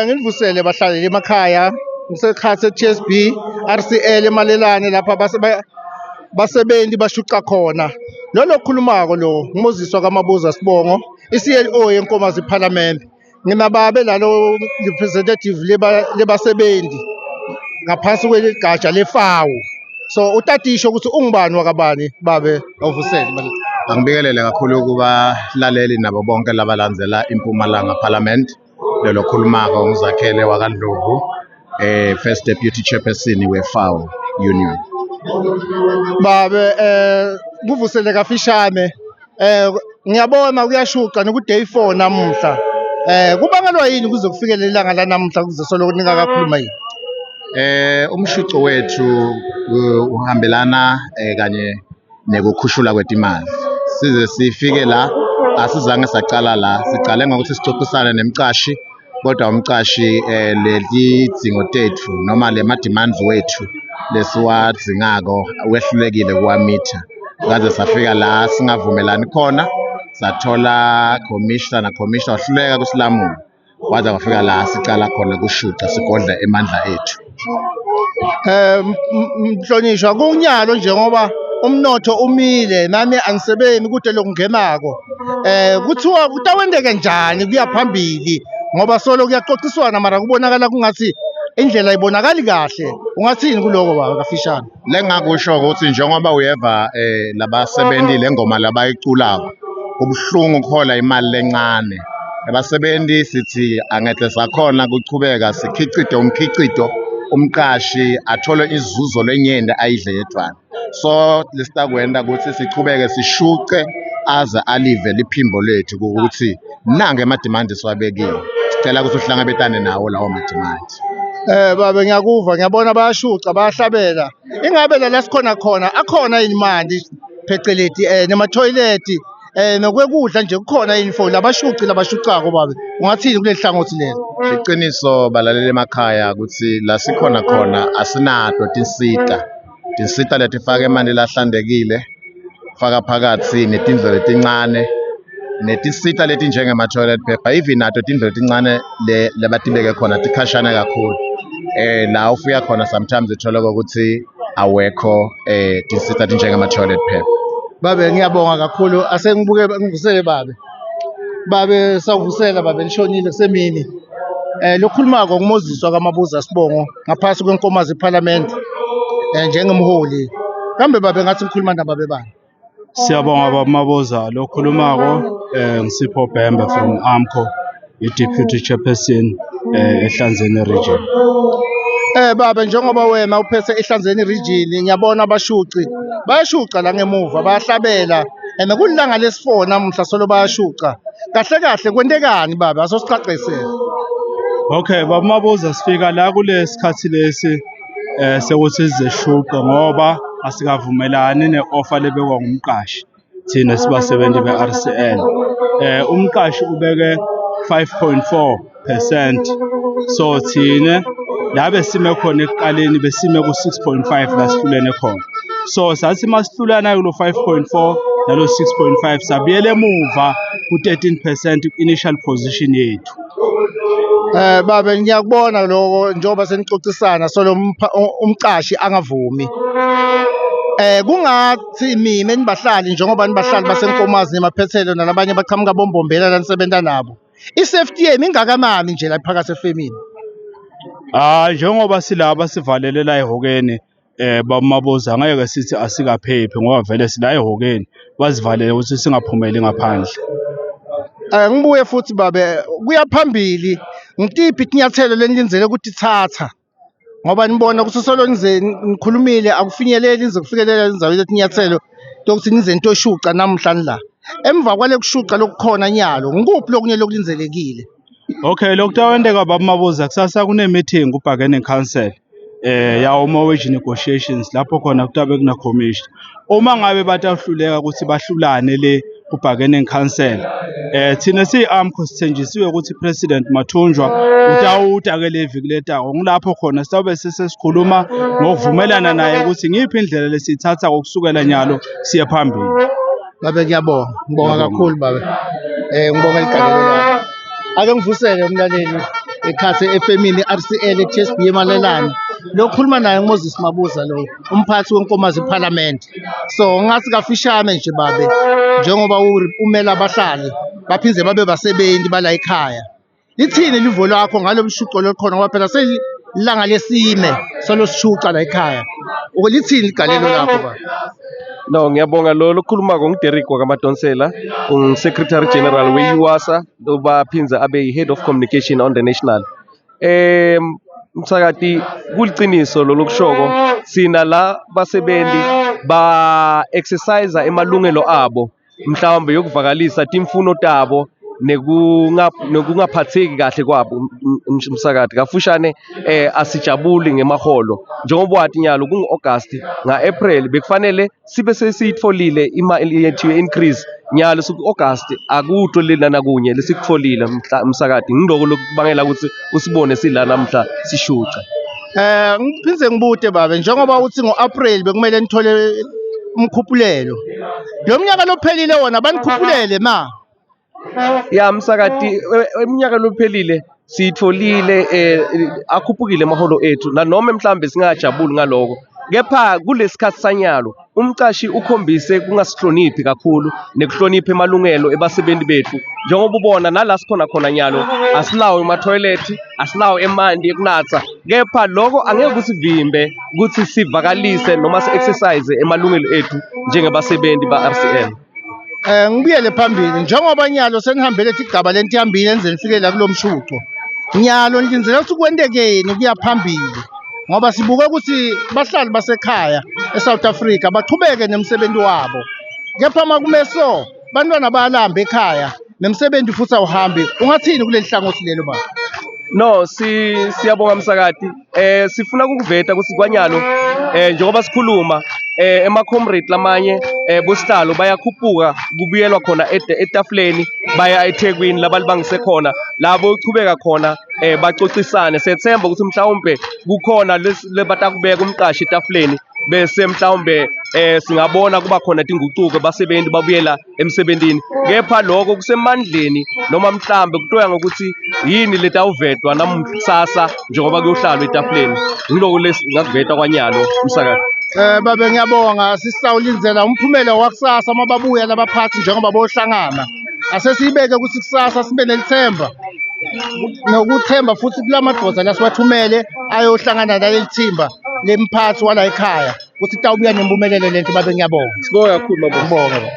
Nginivusele bahlali emakhaya ngisekhathi se-T_S_B R_C_L eMalelane lapha basebenzi bashuca khona. Lo lokhulumako lo nguMoses wakaMabuza Sibongo, i-C_L_O yeNkomazi Phalamende. Nginababe lalo representative lebasebenzi ngaphansi kweligatsha leFAWU. So utatisho ukuthi ungubani wakabani babe awuvusele. Angibikelele kakhulu kubalaleli nabo bonke labalandzela iMpumalanga Parliament. Lelo khulumako nguZakhele wakaNdlovu, first deputy chairperson we-FAWU union. Babe kuvusele kafishane ngiyabona kuyashuca noku day 4 namuhla. Kubangelwa yini kuze kufike lelanga la namuhla kuze solo ningakakhuluma yini? Umshuco wethu uhambelana kanye nekukhushulwa kwetimali. Size sifike la asizange sacala la, sicale ngokuthi sicocisane nemcashi kodwa umcashi letidzingo tethu noma le ma-demands wethu lesiwadzingako wehlulekile kuwamitha. Ngaze safika la singavumelani khona, sathola commissioner na commissioner wahluleka kusilamula. Waze wafika la sicala khona kushuca sigodla emandla ethu. Mhlonishwa kunyalo njengoba umnotho umile nami angisebenzi kude lokungenako. Kuthiwa kutawenteke njani kuya phambili ngoba solo kuyaxoxiswana mara kubonakala kungathi indlela ibonakali kahle. Ungathini kuloko baba kafishane? Lengakusho ukuthi njengoba uyeva labasebenzi lengoma labayiculako kubuhlungu kuhola imali lencane. Abasebenzi sithi angeke sakhona kuchubeka sikhicite umkhicito umqashi athole izuzo lenyenti ayidle yedvwana. So lesitakwenta ukuthi sichubeke sishuce aze alive liphimbo lethu ukuthi nange ema-demand siwabekile. Sicela ukuthi uhlangabetane nawo lawo ma-demand. Babe ngiyakuva ngiyabona bayashuca bayahlabela. Ingabe la sikhona khona akhona yini manje pheceleti nema-toilet nokwekudla nje kukhona yini for labashuci labashucako babe ungathini kuleli hlangothi lelo? Iqiniso balaleli emakhaya ukuthi la sikhona khona asinato tinsita. Tinsita letifaka emanti lahlantekile, faka phakathi netindlu letincane netinsita letinjengema-toilet paper even nato tindlu letincane le labatibeke khona tikhashana kakhulu. La ufika khona sometimes uthola ukuthi awekho tinsita tinjengema-toilet paper. Babe ngiyabonga kakhulu asengibuke ngivusele babe. Babe sawuvusela babe lishonile kusemini. Lokhulumako nguMoses wakaMabuza Sibongo ngaphansi kweNkomazi Parliament njengemholi. Kambe babe ngathi ngikhuluma nababe bani? Siyabonga baba Mabuza lo khulumako Ngisipho Bhembe from AMCO i-deputy chairperson eHlanzeni region. Babe njengoba wena uphethe eHlanzeni region ngiyabona abashuci bayashuca la ngemuva bayahlabela and kulilanga lesi-4 namuhla solo bayashuca. Kahle kahle kwentekani babe asosicacisele. Okay baba Mabuza sifika la kule sikhathi lesi sekuthi sizeshuqe ngoba asikavumelani ne-offer lebekwa ngumqashi thina sibasebenzi be-RCL. Umqashi ubeke 5.4% so thina la besime khona ekuqaleni besime ku-6.5 la sihlulene khona. So sathi masihlulana kulo 5.4 nalo 6.5 sabuyela emuva ku-13% initial position yethu. Babe ngiyakubona lokho njengoba senixoxisana solo umqashi angavumi. Kungathi nina nibahlali njengoba nibahlali baseNkomazi nemaphethelo nalabanye baqhamuka bombombela la nisebenza nabo. I-safety yenu ingakanani nje la phakathi efemini? Ah njengoba silaba sivalele la ehhokeni baba Mabuza angeke sithi asikaphephi ngoba vele sila ehhokeni bazivalele ukuthi singaphumeli ngaphandle. Ngibuye futhi babe kuya phambili ngitiphi itinyathelo lenilindzele ukutithatha ngoba nibona ukuthi solo nize nikhulumile akufinyeleli nize kufikelela endzaweni letinyathelo tokuthi nize nitoshuca namuhla la. Emva kwale kushuca lokukhona nyalo ngikuphi lokunye lokulindzelekile? Okay lokutawenteka baba Mabuza kusasa kune meeting ku bargaining council yawo ma wage negotiations lapho khona kutabe kuna commission. Uma ngabe batawuhluleka ukuthi bahlulane le ku bargaining council thina siyi-AMCO sithenjisiwe ukuthi President Mathunjwa utawuta ke le viki letako ngilapho khona sitawube sesesikhuluma ngokuvumelana naye ukuthi ngiyiphi indlela lesiyithatha ngokusukela nyalo siye phambili. Babe ngiyabonga, ngibonga kakhulu babe. Ngibonga ligalelo lakho. Ake ngivusele umlaleli ekhathe efemini RCL TSB emalelane. Lo khuluma naye nguMoses Mabuza lo umphathi wenkomazi eParliament. So ngathi kafishane nje babe njengoba umela abahlali baphinde babe basebenzi bala ekhaya. Lithini livo lakho ngalo mshuco lokhona ngoba phela selilanga lesine solo sishuca la ekhaya. Lithini ligalelo lakho baba? No, ngiyabonga lo lokhulumako nguDerek wakaMadonsela, ungu-Secretary General we-UASA, lobaphindze abe yi-Head of Communication on the National. Msakati kuliciniso lo lokushoko sina la basebenzi ba exercise emalungelo abo mhlawumbe yokuvakalisa timfuno tabo nekungaphatheki kahle kwabo msakati kafushane. Asijabuli ngemaholo njengoba wathi nyalo kungu-August, nga-April bekufanele sibe sesiyitfolile imali yethu ye-increase. Nyalo siku-August, akutho lena nakunye lesikutfolile msakati. Ngiloko lokubangela ukuthi usibone sila namhla sishuca. Ngiphindze ngibute babe, njengoba uthi ngo-April bekumele nithole umkhuphulelo. Lo mnyaka lophelile wona banikhuphulele ma? Ya msakati, eminyaka lophelile siyitholile, akhuphukile amaholo ethu nanoma mhlambe singajabuli ngaloko, kepha kulesikhathi sanyalo umcashi ukhombise kungasihloniphi kakhulu nekuhlonipha emalungelo ebasebenzi bethu. Njengoba ubona nala sikhona khona nyalo, asilawo emathoyilethi, asilawo emanti ekunatha, kepha lokho angeke kusivimbe ukuthi sivakalise noma si-exercise emalungelo ethu njengebasebenzi ba-RCL. Ngibuyele phambili, njengoba nyalo senihambele tigaba lentihambile nize nifike la kulo mshuco. Nyalo nilindzele ukuthi kwentekeni kuya phambili ngoba sibuke ukuthi bahlali basekhaya eSouth Africa bachubeke nemsebenzi wabo. Kepha makume so bantwana bayalamba ekhaya nemsebenzi futhi awuhambi. Ungathini kuleli hlangothi lelo baba? No, si siyabonga msakati. Sifuna ukuveta ukuthi kwanyalo njengoba sikhuluma ema comrade lamanye bosihlalo bayakhuphuka, kubuyelwa khona etafuleni, baya eThekwini labalibangise khona labo uchubeka khona baxoxisane. Sethemba ukuthi mhlawumbe kukhona lebatakubeka umqashi etafuleni, bese mhlawumbe singabona kuba khona tingucuko, basebenzi babuyela emsebentini. Kepha lokho kusemandleni noma mhlambe kutoya ngokuthi yini letawuvetwa nakusasa njengoba kuyohlalwa etafuleni. Ngiloko lesingakuveta kwanyalo umsakazi. Babe ngiyabonga, sisawulindzela umphumela wakusasa uma babuya labaphathi njengoba bohlangana. Ase siyibeke ukuthi kusasa sibe nelithemba nokuthemba futhi kulamadoda lasiwathumele ayohlangana naleli thimba lemphathi wala ekhaya ukuthi tawubuya nempumelelo lento. Babe ngiyabonga. Sibonga kakhulu mabo. Ngibonge baba.